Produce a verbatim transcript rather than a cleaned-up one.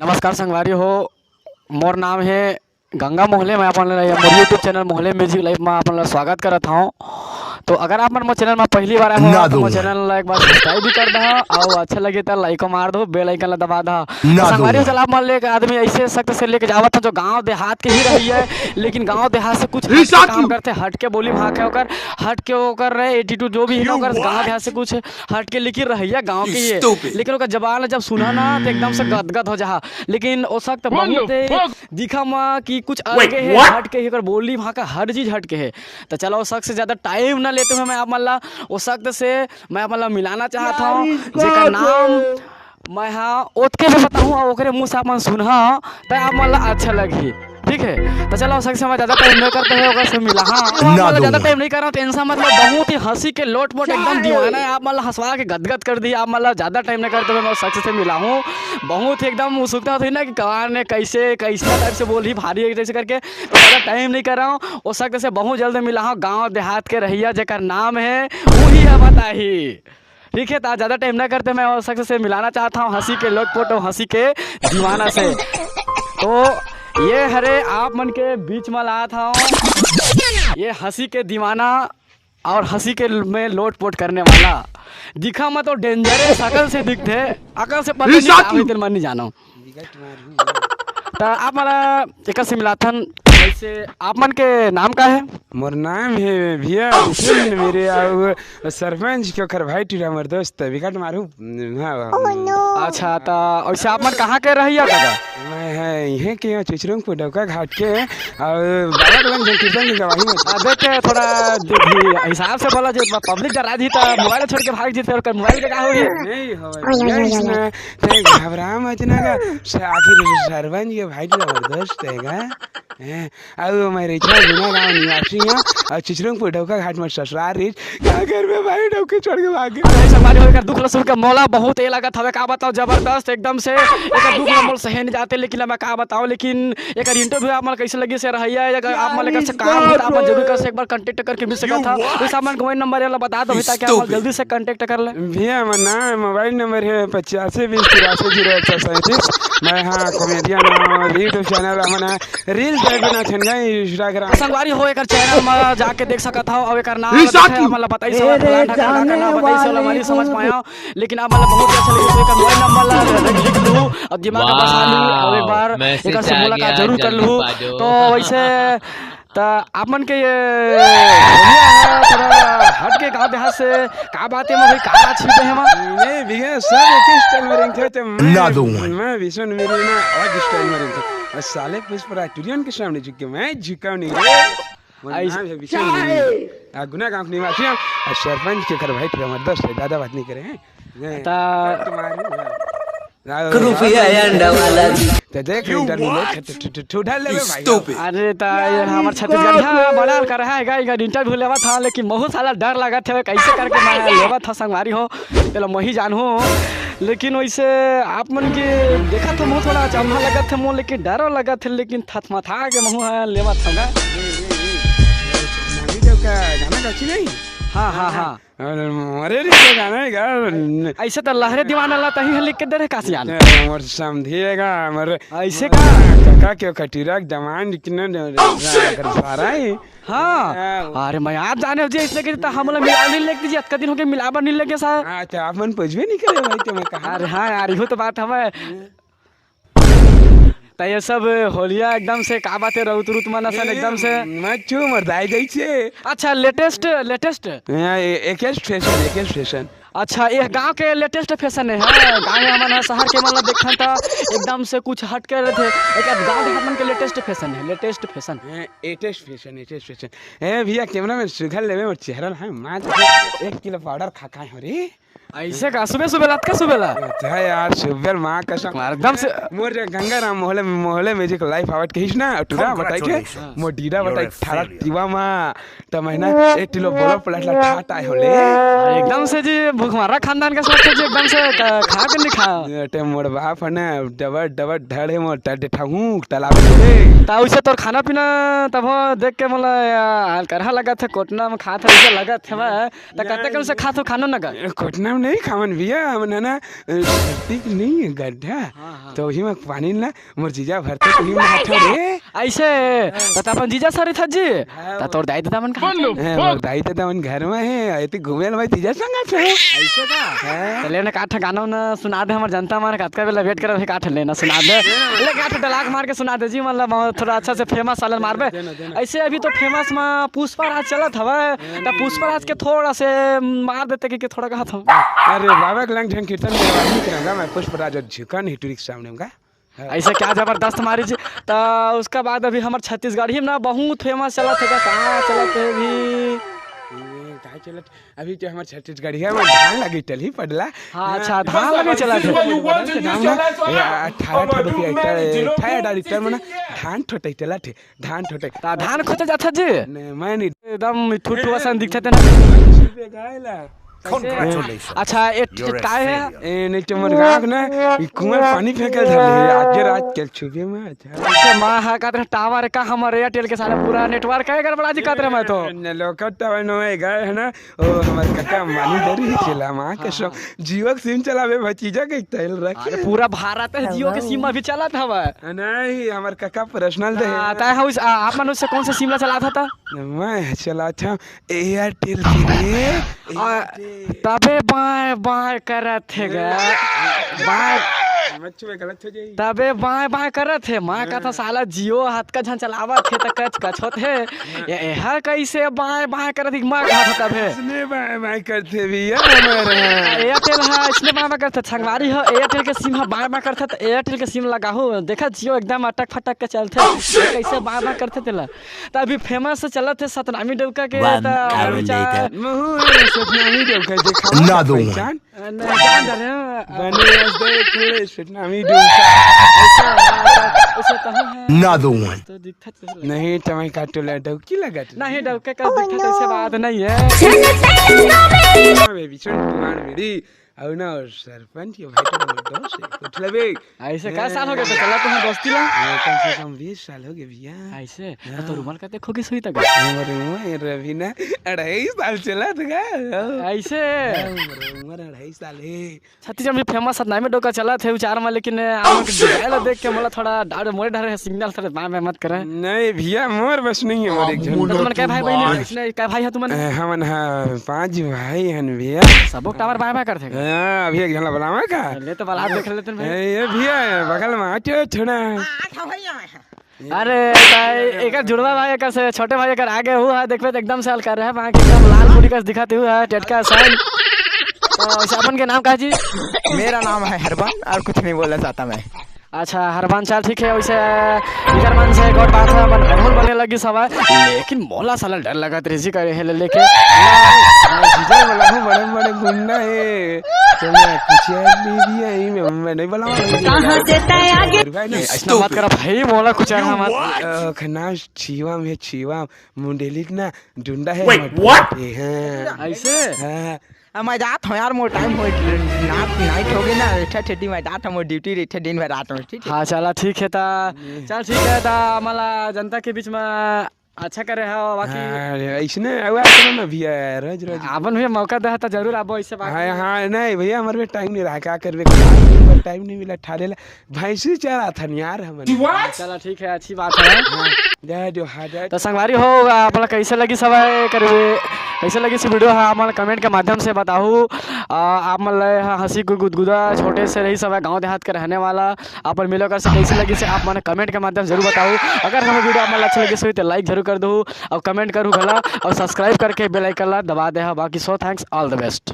नमस्कार संगवारी हो, मोर नाम हे गंगा मोहले। मैं अपन ला, मोर YouTube channel Mohle music live में अपन ला स्वागत करत हूँ। तो अगर आप मन मोर चैनल में पहली बार आए हो, ना तो मोर दूंगा। चैनल ला एक बार सब्सक्राइब भी कर दहा, और अच्छा लगे तो लाइको मार दो, बेल आइकन ला दबा दहा। ना तो संगवारी हो, दूंगा। चल आप मन ले एक आदमी ऐसे सख्त से लेके जावत हूँ जो गांव देहात के ही रही है, लेकिन गांव देहात से कुछ हट के काम करथे, हट के बोली भाखा हे ओकर, हट के ओकर रहे एटीट्यूड जो भी है ना, ओकर गांव देहात से कुछ हट के, लेकिन रहइया गांव के ही है। Stupid। लेकिन ओकर जबान ला जब सुना ना तो एकदम से गदगद हो जाहा। लेकिन ओ सख्त बहुत दिखा मा कि कुछ अलगे हे, हट के ही ओकर बोली भाखा हर चीज हट के हे। तो चलो ओ सख्त से ज्यादा टाइम ना लेते हुए मैं आप मन ला, ओ सख्त से मैं आप मन ला मिलाना चाहत हूँ, जेकर नाम मैं हा ओतके से बताहूँ और ओकरे मुँह से आप मन सुनहा, त आप मन ला अच्छा लगही। ठीक है, तो चलो ओ सख्त से मैं ज्यादा टाइम नहीं करते हुए ओकर से मिलाहा। आप मन ला ज्यादा टाइम नहीं कर रहा हूँ, टेंशन मतलब बहुत ही हंसी के लोट पोट एकदम दीवाना है, आप मन ला हंसवा के गदगद कर दी। आप मन ला ज्यादा टाइम नहीं करते हुए मैं ओ सख्त से मिलाहूँ। बहुत ही एकदम उत्सुकता होती ना कि कवार ने कैसे कैसे टाइप से बोली भारी एक जैसे करके, तो ज्यादा टाइम नहीं कर रहा हूँ। ओ सख्त से बहुत जल्द मिलाहूँ, गाँव देहात के रहिया जेकर नाम है वही है बताही। ठीक है, तो ज्यादा टाइम ना करते मैं ओ सख्त से मिलाना चाहत हूँ हंसी के लोट पोट और हंसी के दीवाना से। तो ये हरे आप मन के बीच में लात हूँ, ये हंसी के दीवाना और हंसी के में लोट पोट करने वाला। दिखा मा तो डेंजर है, सकल से दिखथे, अकल से पता नहीं का होई, तेन मन नहीं जानो। त आप मन ला एकर से मिलाथन, वैसे आप मन के नाम का है? मोर नाम है भैया विष्णु मेरे, अउ सरपंच के ओकर भाई टूरा मोर दोस्त है, विकट मारू। हाँ, हाँ। अच्छा, त वैसे आप मन कहाँ के रहिया दादा? मैं है इहे के, चिचरुंगपुर डौका घाट के, अउ बाबा के लंग झन कीर्तन के गवाही में। अबे ते थोड़ा दे-, हिसाब से बोला जे, पब्लिक डरा जी त मोबाइल छोड़ के भाग जी, फिर ओकर मोबाइल के का होही? नहीं होवे, भैया, इसमें ते घबरा मत ना गा। स-, आखिर सरपंच के भाई तो जबरदस्त है गा। हैं? अउ मैं रेछा गुना गांव निवासी हूँ, अउ चिचरुंगपुर डौका घाट में ससुराल रहिस। का करबे भाई, डौकी छोड़ के भाग गे। अरे संगवारी हो, एकर दुख ल सुन के मोला बहुत ए लगत हवे, का बताओ, जबरदस्त एकदम से। एकर दुख ल मोला सहे नहीं जाते, लेकिन मैं का बताओ, लेकिन एकर इंटरव्यू आप मन कैसे लगी से रहैया, अगर आप मन एकर से काम होता, आप मन जरूर कर से एक बार कॉन्टैक्ट करके मिल सकत था। उस आप मन मोबाइल नंबर वाला बता दो, ताकि आप मन जल्दी से कॉन्टैक्ट कर ले। भैया, हमर नाम, मोबाइल नंबर है पचासी बीस तिरासी जीरो एक सौ सैंतीस। मैं हाँ कॉमेडियन हूँ, YouTube चैनल हमन रील्स टाइप बना छन गए Instagram। संगवारी हो, एकर चैनल में जाके देख सकत हव, अउ एकर नाम बताइस, हमन ला बताइस, हमन ला बताइस, हमन ला नहीं समझ पाया, लेकिन आप मन ला बहुत अच्छा लगे, तो एकर मोबाइल नंबर ला लिख लू अउ दिमाग में बसा लू, अउ एक बार एकर से मुलाकात जरूर कर लू। तो वैसे त आप मन के ये होलिया है, थोड़ा हट के गाँव देहात से का बात है, मैं का बात छिपे है, मैं नहीं, भैया, सब एक ही स्टाइल में रेंगथे, तो मैं, ना दूं मैं। मैं विष्णु मेरी ना अलग स्टाइल में रेंगथे। और साले पुष्पराज टुरियन के सामने झुक के मैं झुका नहीं रे। मोर नाम है विष्णु मेरी। आ गुना गांव के निवासी हूँ। और सरपंच के घर भाई, तेरा मर्द से ज्यादा बात नहीं करे हैं। नहीं। त तुम्हारी, हाँ। रुपया अंडा वाला जी। ते देख, इंटरव्यू ले, ठु-, ठु-, ठु-, ठु-, ठुठा लेबे भाई। Stupid। अरे, त ये हमर छत्तीसगढ़िया बड़ा हल्का रहा है, इकर इंटरव्यू लेवत हव, लेकिन महू साला डर लगत हे, कैसे करके मैं लेवत हव संगवारी हो, तेला मही जानहूँ। लेकिन वैसे आप मन के देखत हव, महू थोड़ा अचंभा लगत हे मोर, लेकिन डरो लगत हे, लेकिन थथमथा के महू ह लेवत हव गा। मम्मी देव का गाना गाची नहीं? हाँ, हाँ, हाँ। अरे, अरे, ये गाना है यार। ऐसे तो लहरे दीवाना ला तही लिख के दे रहे कासियान। अरे, मोर समझिएगा, मोर ऐसे का? काका के खटीरा के दमांद कितना कर सारा है। हाँ। हाँ। अरे, मैं आज जाने हो जी, इसने कि तो हम लोग मिला नहीं लेके जी, अतका दिन हो गए मिलाबर नहीं लेके साहब। हाँ, तो आप मन पूछबे नहीं करे भाई, तो मैं कहा। अरे हाँ यार, इहो तो बात हवे। त ये सब होलिया एकदम से का बात है, रउत रुत मन असन एकदम से। मत छू मोर दाई जैसे। अच्छा, लेटेस्ट, लेटेस्ट। हाँ, ए-, एकेस्ट फैशन, एकेस्ट फैशन। अच्छा, ये गांव के लेटेस्ट फैशन है, हाँ? गांव में हमन ह, शहर के मन ला देखथन त एकदम से कुछ हट के रहथे। एक गांव देहात मन के लेटेस्ट फैशन है, लेटेस्ट फैशन। हाँ, एटेस्ट फैशन, एटेस्ट फैशन। ए भैया, कैमरा में सुघर लेवे मोर चेहरा ला, हाँ, मां एक किलो पाउडर खा खाए हो रे। ऐसे का? सुबह सुबह, रात का सुबह ला? अच्छा यार, सुबह माँ कसम। मार एकदम से। मोर जे गंगाराम मोहले, मोहले में जे लाइफ आवत कहिस ना, टूरा बताई के, Congratulations। मोर डीरा बताई, You're a ठारा failure। टीवा मा, त महीना एक किलो बोलो प्लस ला ठाट आए होले। अरे एकदम से जी, भूखमरा खानदान का सोच जी, एकदम से क-, खा के नहीं खा। अटे मोर बाप है ना, डबल, डबल ढाड़े मोर ट-, ट-, ठहूक तलावे के। ता उसे तोर खाना पीना तब हो देख के मोला या, करहा लगत है, कोटना में खात है, उसे लगत है, बा। त कते कन से खाथो खानो न गा? ए, कोट-, ना, नहीं खावन भैया, हमन है ना, अ, धरती के नहीं है गड्ढा, हाँ, हाँ। तो वही में पानी ला मोर जीजा भरथे, तो वही में हाथ रे। ऐसे, तो अपन जीजा सर था जी। हाँ, त तोर दाई ददा मन कहाँ हे? हैं, मोर दाई ददा मन घर में हे, अउ एती घूमे ल भाई तीजा संगत हे। ऐसे का? हैं? त लेना का ठा गाना उना सुना दे, हमर जनता मन कतका बेला वेट करत हे, का ठा लेना सुना दे। ले का ठा डलाक मार के सुना दे जी, मतलब थोड़ा अच्छा से फेमस वाला मारबे। देना, देना। ऐसे अभी तो फेमस में पुष्पा राज चलत हवय, त पुष्पा राज के थोड़ा से मार देते कि, कि थोड़ा कहत हूँ। अरे बाबा के लंग ढंग कीर्तन करवा नहीं करूँगा मैं, पुष्पराज और झुका नहीं टूरी के सामने होगा। ऐसे क्या जबरदस्त मारी जी। त उसका बाद अभी हमर छत्तीसगढ़ी में ना बहुत फेमस चलत हे, का चलत हे अभी? ये का चलत? अभी तो हमर छत्तीसगढ़िया में धान लगे टलही पड़ला। हाँ, अच्छा, धान लगे चलत हे। धान ना, ये अठारह ठो रुपया हेक्टर, अठारह हेक्टर में ना धान ठोटे चलत हे, धान ठोटे। त धान खोटे जात हे जी? नहीं, मैं नहीं। एकदम ठुठुआ सन दिखत हे ना। Congratulations. अच्छा, ये You're a काय हे? Failure. ए, नहीं तो मोर गाँव ना, ई कुआं पानी फेंके धर ले, आज के रात के छुबे में, अच्छा। अच्छा, माँ हा का तरह टावर का हमर एयरटेल के साला पूरा नेटवर्क हे गड़बड़ा जी का तरह मैं तो। न लोकल टावर नो है, गए है ना, ओ हमर काका मानी दरी चला, माँ के हाँ, सो, हाँ। जियो के सिम चलावे भतीजा के तैल रख। अरे, पूरा भारत हे, जियो के सिम अभी चलत हवय। नहीं, हमर काका पर्सनल दे। आ, तय हा उस, आ, आप मन उससे कौन सा सिम ला चलात हता? मैं चलात हूँ एयरटेल के लिए। आ, एयरटेल। तबे बाय बाय करत हे गा। बाय। मच्छू में गलत हो जाई। तबे बाय बाय करत हे। मैं हाँ। कहता साला जियो हतका झन चलावत हे त कच कच होत हे। हाँ। ये, एहर कैसे बाय बाय करत हे? मैं कहता तबे। इसने बाय बाय करथे भैया हमारा। एयरटेल हा, इसने बाय बाय करथे। संगवारी हो, एयरटेल के सिम हा बाय बाय करथे त एयरटेल के सिम लगाहू। देखा जियो एकदम अटक फटक के चलथे। कैसे बाय बाय करथे तेला। त अभी फेमस चलत हे सतनामी डउका के, One त hour विचार later. महू सतनामी डउका देखा ना दो पहचान। ना जान डरे। बने आज देख ले सतनामी डउका। ऐसा, ऐसा तो हम हैं। ना दो one. तो दिखत तो लगा। नहीं, तमय का टोला डउकी लगत। नहीं, डउका का दिखत ऐसे बात नहीं है। हाँ, बेबी, सुन, तुम्हार मेरी। अउ ना, अउ सरपंच के भाई तो मोर दोस्त हे, पूछ लेबे। ऐसे का साल हो गया तो चला तुम्हार दोस्ती ला? ये कम से कम बीस साल हो गए भैया। ऐसे? हाँ। तो तोर उमर कते खो गइस होही तक? हमर उमर अभी ना अढ़ाई साल चलत गा। ऐसे? हाँ, हमर उमर अढ़ाई साल हे। छत्तीसगढ़ में फेमस सतनामी डोका चलत हे उचार में, लेकिन आप लोग के डिजाइन ला देख के मोला थोड़ा डर, मोरे डर हे, सिग्नल थोड़ा बाय बाय मत करे। नहीं भैया, मोर बस नहीं हे, मोर एक झन। तो तुमन कै भाई बहिनी हे? इसने कै भाई हा तुमन? ए, हमन हा पांच भाई हन भैया। सबो टावर बाय बाय करथे का? हाँ, अभी एक झन ला बुलावा का? ले तो बुला के खेल लेते हैं भाई। ए, ये भैया, बगल में आके थोड़ा। अरे, त एकर जुड़वा भाई, एकर से छोटे भाई एकर आगे हुआ है, देखबे त एकदम से हल्का रहे, बाकी एकदम लाल पूरी कस दिखाते हुआ है, टटका सन। तो वैसे अपन के नाम का जी? मेरा नाम है हरबन और कुछ नहीं बोलना चाहता मैं। अच्छा, हरबन, चल ठीक है, वैसे इधर मन से एक और बात है, अपन बहुत बने लगी सब है, लेकिन मोला साला डर लगत रही जी करे है ले लेके। मैं जीजा वाला हूँ, बड़े बड़े गुंडा है, तो मैं कुछ याद नहीं दिया, यही मैं, मैं नहीं बोला। कहाँ से तय आगे? ऐसा मत कर भाई, मोला कुछ यार मत। ओखना छीवा में छीवा, मुंडेली के ना डुंडा है। Wait, what? हैं। ऐसे? हाँ। अब मैं जात हूँ यार, मोर टाइम हो, नाइट, नाइट हो गई ना, रेठा ठेठी मैं जात हूँ, मोर ड्यूटी रेठा दिन भर रात में, ठीक है? हाँ, चला ठीक है ता, चल ठीक है ता, मला जनता के बीच में अच्छा करे हो, बाकी हाँ, अरे, ऐसने हुआ करो ना भैया, रोज, रोज। आपन भी मौका दे त जरूर आबो, ऐसे बात हाँ, नहीं। हाँ, नहीं भैया, हमारे भी टाइम नहीं रहा, क्या करबे, टाइम नहीं मिला, ठाले ला, भैंसी चराथन यार हमन। चला, ठीक है, अच्छी बात है। हाँ, जय जो, हाँ, जय तो संगवारी हो, आप लोग कैसे लगी सब है करबे, कैसे लगी इस वीडियो, हाँ, आप लोग कमेंट के माध्यम से बताओ। आ, आप मन ले ह-, हंसी को गुदगुदा, छोटे से रही सब है, गाँव देहात के रहने वाला, अपन मिलो कर से कैसे लगी से आप मन कमेंट के माध्यम से जरूर बताओ। अगर हमें वीडियो आप मन ला अच्छा लगे से तो लाइक जरूर कर दो और कमेंट करू घला और सब्सक्राइब करके बेल आइकन ला दबा दे हा। बाकी so thanks, all the best।